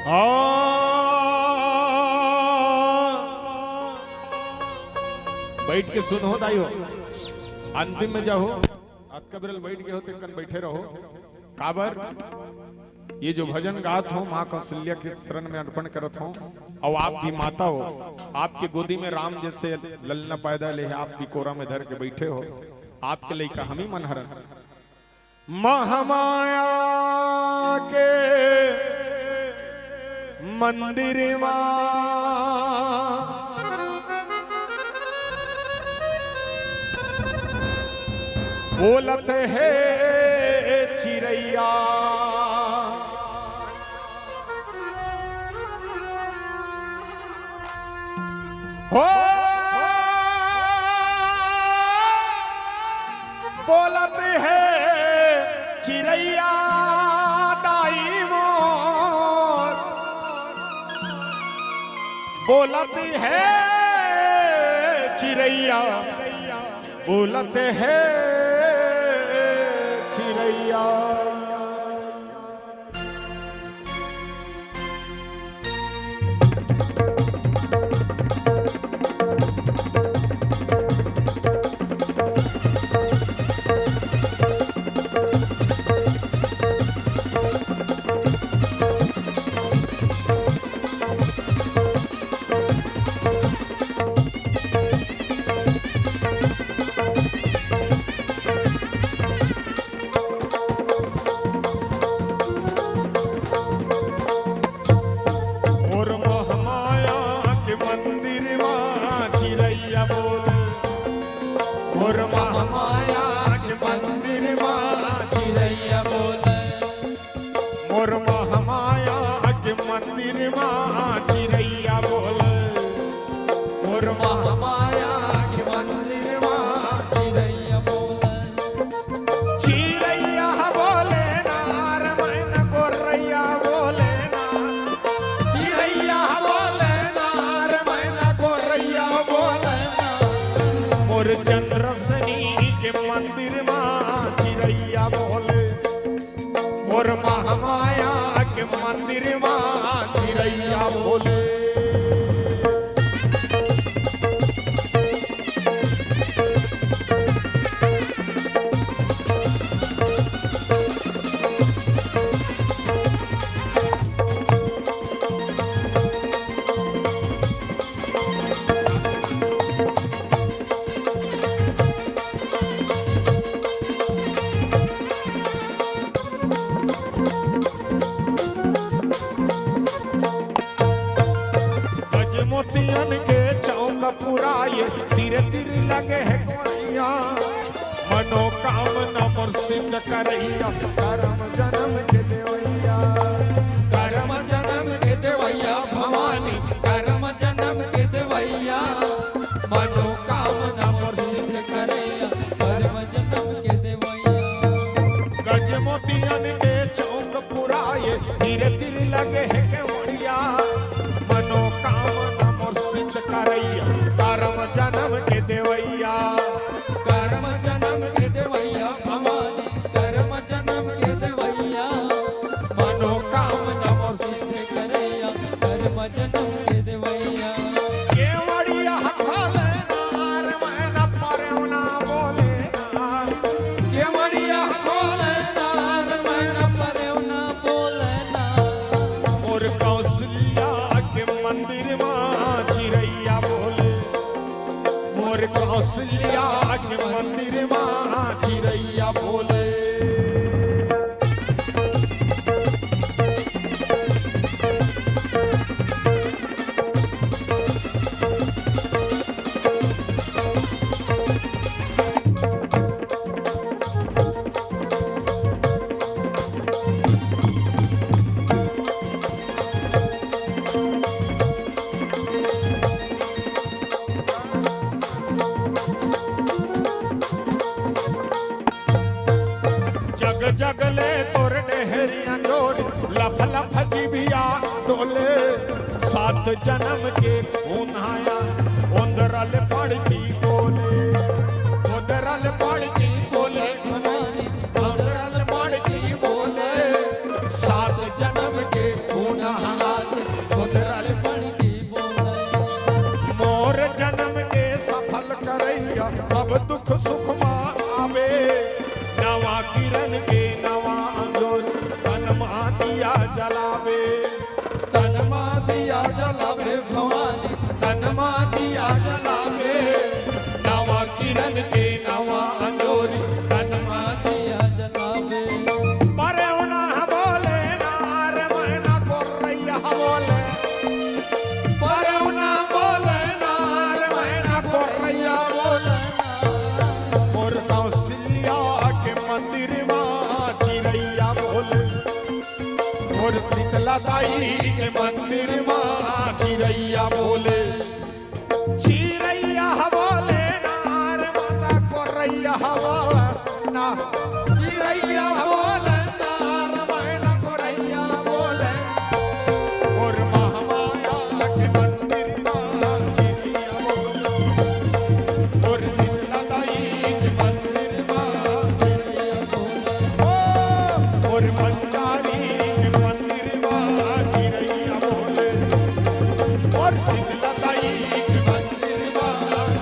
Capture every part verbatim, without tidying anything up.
आ, बैठ के सुनहू दाई हो, अंतिम में जाहू, अतका बेरल बैठ गे हो, तेन कन बैठे रहो। काबर ये जो भजन गात हो, माँ कौशल्या के शरण में अर्पण करत हो, अउ आप भी माता हो, आपके गोदी में राम जैसे ललना पैदा ले हे, आप भी कोरा में धर के बैठे हो, आपके लइका हम ही मन हरन। महामाया के मंदिर मा बोलत हे चिरैया। हो बोलत हे चिरैया दाई मोर, बोलत हे चिरैया, बोलत हे चिरैया। मोर महामाया के मंदिर मा चिरैया बोले, मोर महामाया के मंदिर मा चिरैया बोले, मोर महामाया के मंदिर मा चिरैया बोले, मोर महामाया के मंदिर मा चिरैया बोले। चिरैया बोले ना रे मैना गोरैया बोले ना। चिरैया बोले ना रे मैना गोरैया बोले ना। मोर चंद्रसनी के मंदिर मा चिरैया बोले। मोर महामाया के मंदिर मा चिरैया बोले। गज मोतियन के चौक पुराए, तीर तीर लगे हे कोड़िया। मनोकामना मोर सिद्ध करैया, करम जनम के देवैया। करम जनम के देवैया भवानी, करम जनम के देवैया। मनोकामना मोर सिद्ध करैया, करम जनम के देवैया। गज मोतियन के चौक पुराए, तीर तीर लगे हे केवड़िया। मनोकामना मोर सिद्ध करैया, करम जनम के देवैया। करम जनम के देवैया भवानी, करम जनम के देवैया। मनोकामना मोर सिद्ध करैया, करम जनम के देवैया। केवड़िया खोले ना रे मैना परेव ना बोले ना। केवड़िया खोले ना रे मैना परेव ना बोले ना। मोर कौशल्या के मंदिर मा चिरैया बोले। मोर कौशल्या के मंदिर मा चिरैया बोले। जग जग ले तोर डेहरिया जोर, लफ लफ जिभिया डोले। सात जनम के खून आया, ओंदरल पड़की बोले। ओंदरल पड़की बोले, ओंदरल पड़की बोले। सात जनम के खून आया, जलावे, तन मा दिया जलावे भवानी, तन मा दिया जलावे। नवा किरण के नवा अंजोरी, तन मा दिया जलावे। परेवना बोले ना रे मैना कोरैया बोले, परेवना बोले ना रे मैना कोरैया बोले। मोर कौशल्या के मंदिर मा चिरैया बोले, मोर शीतला दाई के मंदिर मा चिरैया बोले। चिरैया बोले ना रे माता कोरैया बोले ना, चिरैया बोले ना रे मैना कोरैया बोले। मोर महामाया के मंदिर मा चिरैया बोले, मोर शीतला दाई के मंदिर मा चिरैया बोले, ओ मोर भंडारी के मंदिर मा चिरैया बोले, मोर शीतला दाई के मंदिर मा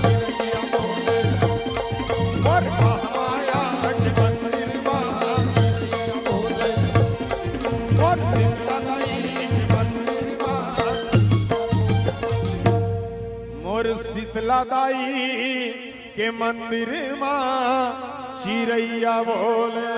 चिरैया बोले, मोर महामाया के मंदिर मा चिरैया बोले, मोर शीतला दाई के मंदिर मा, मोर शीतला दाई के मंदिर मा चिरैया बोले।